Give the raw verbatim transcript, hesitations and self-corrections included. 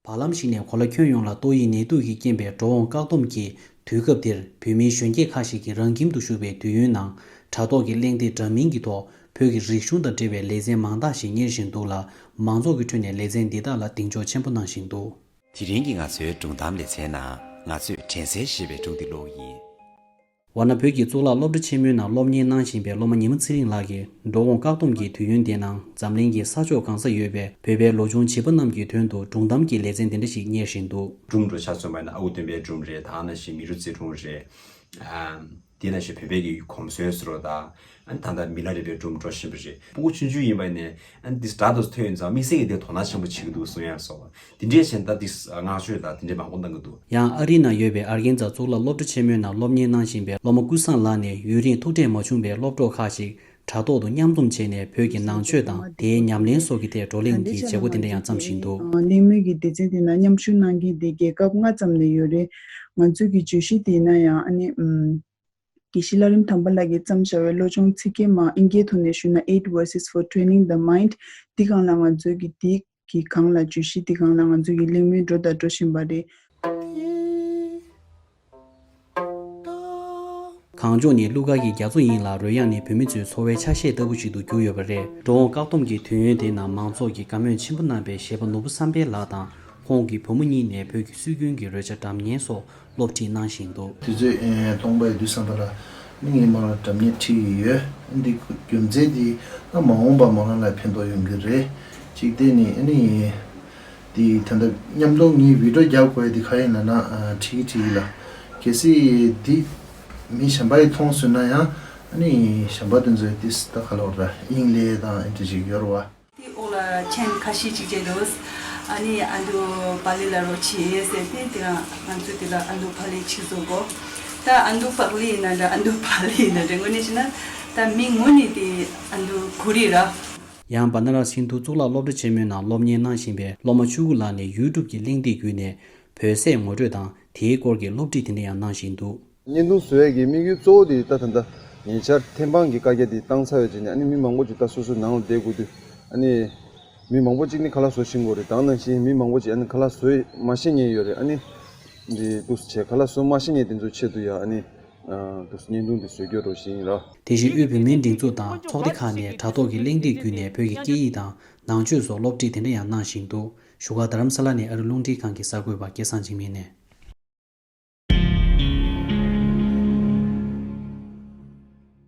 བར་ལམ་ཞིག་ནས་གོ་ལ་ཁྱོན་ཡོངས་ལ་ཏོག་དབྱིབས་ནད་དུག་གིས་རྐྱེན་པས་འགྲོ་འོང་བཀག་སྡོམ་གྱི་དུས་སྐབས་འདིར། བོད་མིའི་གཞོན་སྐྱེས་ཁག་ཅིག་གིས་རང་ཁྱིམ་དུ་བཞུགས་པའི་དུས་ཡུན་ནང་དྲ་ཐོག་གི་གླེང་སྟེགས་འདྲ་མིན་གྱི་ཐོག་བོད་ཀྱི་རིག་གཞུང་དང་འབྲེལ་བའི་ལེ་ཚན་མང་དག་ཞིག་གཉེར་བཞིན་འདུག་ལ། མང་ཚོགས་ཀྱི་ཁྲོད་ནས་ལེ་ཚན་འདི་དག་ལ་གདེང་འཇོག་ཆེན་པོ་གནང་བཞིན་འདུག་དེ་རིང་གི་ང་ཚོའི་སྒྲུང་གཏམ་ལེ་ཚན་ནང་ང་ཚོས་དྲན་གསོ་ཞེས་པའི་སྒྲུང་འདི་ཀློག་གི་ཡིན། འོ་ན། བོད་ཀྱི་གཙུག་ལག་སློབ་གྲྭ་ཆེན་མོའི་ནང་སློབ་གཉེར་གནང་བཞིན་པའི་སློབ་མ་ཉི་མ་ཚེ་རིང་ལགས་ཀྱིས། འགྲོ་འོང་བཀག་སྡོམ་གྱི་དུས་ཡུན་དེའི་ནང་འཛམ་གླིང་གི་ས་ཕྱོགས་གང་སར་ཡོད་པའི་བོད་པའི་ལོ་ཆུང་བྱིས་པ་རྣམས་ཀྱི་དོན་དུ་སྒྲུང་གཏམ་གྱི་ལེ་ཚན་དེ་འདྲ་ཞིག་གཉེར་བཞིན་འདུག་སྒྲུང་འགྲོ་ཆ་མཚོན་པ་ཡིན་ན། ཨ་ཁུ་སྟོན་པའི་སྒྲུང་རེད། ད་ནང་བཞིན་མི་རུ་རྩེའི་སྒྲུང་རེད། ཨམ། དེ་ནང་བཞིན་བོད་པའི་གི་གོམས་སྲོལ་ཟེར་བ་དང་། ཨ་ནི་ད་ལྟ་མི་ལ་རས་པའི་སྒྲུང་འགྲོ་བཞིན་པ་རེད། སྤུ་གུ་ཆུང་ཆུང་ཡིན་པ་ནས་ཨ་ནི་འདི་སྒྲ་དང་ཐོས་ཡོང་ཙང་དམིགས་བསལ་གྱི་དེ་དོ་སྣང་ཆེན་པོ་བྱེད་ཀྱི་འདུག་གསུང་ཡག་སོགས། དེ་འདྲའི་བྱས་ད་འདི་བསྔགས་བརྗོད་དང་དེ་འདྲའི་མང་པོ་གནང་གི་འདུག་ཡང་ཨ་རིའི་ནང་ཡོད་པའི་ཨར་ཀན་ཛ་གཙུག་ལག་སློབ་གྲྭ་ཆེན་མོའི་ནང་སློབ་གཉེར་གནང་བཞིན་པའི་སློབ་མ་ཀུན་བཟང་ལགས་ནས་ཡུན་རིང་ཐུག་འཕྲད་མ་བྱུང་བའི་སློབ་གྲོགས་ཁག་ཅིག་དྲ་ཐོག་ཏུ་མཉམ་འཛོམས་བྱས་ནས་བོད་ཀྱི་ནང་ཆོས་དང་དེའི་ཉམས་ལེན་སོགས་ཀྱི་ཐད་བགྲོ་གླེང་གི་བྱེད་སྒོ་དེ་འདྲ་ཡང་བརྩམས་བཞིན་འདུག་གླེང་མོལ་གྱི་སྡེ་ཚན་དེ་ནང་མཉམ་ཞུགས་གནང་མཁན་དེ་རྒྱལ་ཁབ་ལྔ་ཙམ་ནས་ཡོད་རེད། ང་ཚོའི་གི་བརྗོད་གཞི་དེ་ཡིན་ན་ཡང་ཨ་ནི་ཨམ། དགེ་བཤེས་བླ་རིམ་དམ་པ་ལགས་ཀྱིས་བརྩམས་བཞག་པའི་བློ་སྦྱོང་ཚིག་བརྒྱད་མ། ཨིན་སྐད་ཐོག་ནས་ཞུས་ན་Eight Verses for Training the Mind། འདི་སྒང་ལ་ང་ཚོའི་གི་འདི་གི་སྒང་ལ་བརྗོད་གཞི་འདི་སྒང་ལ་ང་ཚོའི་གི་གླེང་མོལ་འགྲོ་དང་འགྲོ་བཞིན་པ་རེད། གངས་ལྗོངས་ནི་གླུ་གར་གྱི་རྒྱ་མཚོ་ཡིན་ལ། རོལ་དབྱངས་ནི་བོད་མི་ཚོའི་འཚོ་བའི་ཆ་ཤས་ལྟ་བུ་ཞིག་ཏུ་གྱུར་ཡོད་པ་རེད། འགྲོ་འོང་བཀག་སྡོམ་གྱི་དུས་ཡུན་དེའི་ནང་མང་ཚོགས་ཀྱིས་བཀའ་མོལ་ཆེན་པོ་གནང་བའི་གཞས་པ་ནོར་བུ་བསམ་འཕེལ་ལགས་དང་ཁོང་གི་བུ་མོ་གཉིས་ནས་བོད་ཀྱི་སྲོལ་རྒྱུན་གྱི་རོལ་ཆ་སྒྲ་སྙན་སོགས་སློབ་ཁྲིད་གནང་བཞིན་འདུག་དུས་ཚོད་ཨེ་སྟོང་པ་ཡི་དུས་བསམ་པ་ལ་ནི་ངས་མ་ལ་སྒྲ་སྙན་ཁྲིད་ཀྱི་ཡོད། འདི་རྒྱུ་མཚན་དེ་ང་མ་འོངས་པ་མ་རང་ལ་ཕན་ཐོགས་ཡོང་གི་རེད། གཅིག་དེ་ནི་ཨ་ནི་དེ་ད་ལྟ་མཉམ་དུ་ངས་བི་ཌིའོ་རྒྱག་དགོས་དེ་ག་ཡིན་ལབ་ན། ཨ་ཁྲིད་ཀྱི་ཁྲིད་ཀྱི་ལ། གལ་སྲིད་འདི་མི་གཞན་པ་ཡིས་མཐོང་སོང་ན་ཡང་ཨ་ནི་གཞན་པ་དེ་ཚོས་དེ་ད་ག་ལ་བར་དབྱིངས་ལས་དང་ཨེ་འདྲ་ཞིག་ཡོད་རེད་བ། དེའི་འོག་ལ་ཆེན་ཁ་ཤས་ཅིག་བྱས་འདུག་ཨ་ནི་ཨ་འདུ་པ་ལི་ལ་རོགས་བྱེད་ཟེར་ཏེ། དེ་རང་ང་ཚོ་དེ་ལ་ཨ་འདུ་པ་ལི་ཅིག་བཟོ་གོ། ད་ཨ་འདུ་པ་ལི་ཡིན་ན་འདྲ། ཨ་འདུ་པ་ལི་ཡིན་ན་འདྲ། དངོས་གནས་བྱས་ན་ད་མིང་ངོ་ནས་དེ་ཨ་འདུ་གུ་རི་ར། ཡང་བ་ན་ར་སིན་དྷུ་གཙུག་ལག་སློབ་གྲྭ་ཆེན་མོའི་ནང་སློབ་གཉེར་གནང་བཞིན་པའི་སློབ་མ་ཆོས་སྐུ་ལགས་ནས་ཡུ་ཊུབ་ཀྱི་གླེང་སྟེགས་བརྒྱུད་ནས་བོད་ཟས་ངོ་སྤྲོད་དང་དེའི་སྐོར་གྱི་སློབ་ཁྲིད་དེ་འདྲ་ཡང་གནང་བཞིན་འདུག་བརྙན་ཐུང་བཟོ་ཡས་ཀྱི་དམིགས་ཡུལ་གཙོ་བོ་དེ་ད་ད་ལྟ་ཉེ་ཆར་ཐེམ་སྤང་གི་བཀའ་རྒྱ་དེ་བཏང་ཚར་བའི་རྗེས་ནས། ཨ་ནི་མི་མང་པོ་ཅིག་ད་སོ་སོའི་ནང་ལ་བསྡད་དགོས་དུས། ཨ་ནི་མི་མང་པོ་ཅིག་ནི་ཁ་ལག་བཟོ་ཤེས་ཀྱི་རེད། དེ་ནང་བཞིན་མི་མང་པོ་ཅིག་ཨ་ནི་ཁ་ལག་བཟོ་མ་ཤེས་མཁན་ཡོད་རེད། ཨ་ནི་འདི་འདུག་སེ་བྱས་ཁ་ལག་བཟོ་མ་ཤེས་མཁན་དེ་ཚོའི་ཆེད་དུ་ཡང་ཨ་ནི་འདུག་སེ་བརྙན་ཐུང་འདི་བཟོས་རྒྱུ་རོགས་ཞིག་ཡིན་ར། དེ་བཞིན་དབུས་བོད་མིའི་སྒྲིག་འཛུགས་དང་ཚོགས་སྡེ་ཁག་ནས་དྲ་ཐོག་གི་གླེང་སྟེགས་བརྒྱུད་ནས་བོད་ཀྱི་སྐད་ཡིག་དང་ནང་ཆོས་སོགས་སློབ་ཁྲིད་དེ་འདྲ་ཡང་གནང་བཞིན་འདུག་བཞུགས་སྒར་རྡ་རམ་ས་ལ་ནས་ཨ་རི་རླུང་འཕྲིན་ཁང་གི་གསར་འགོད་པ་སྐལ་བཟང་འཇིགས་མེད་ནས།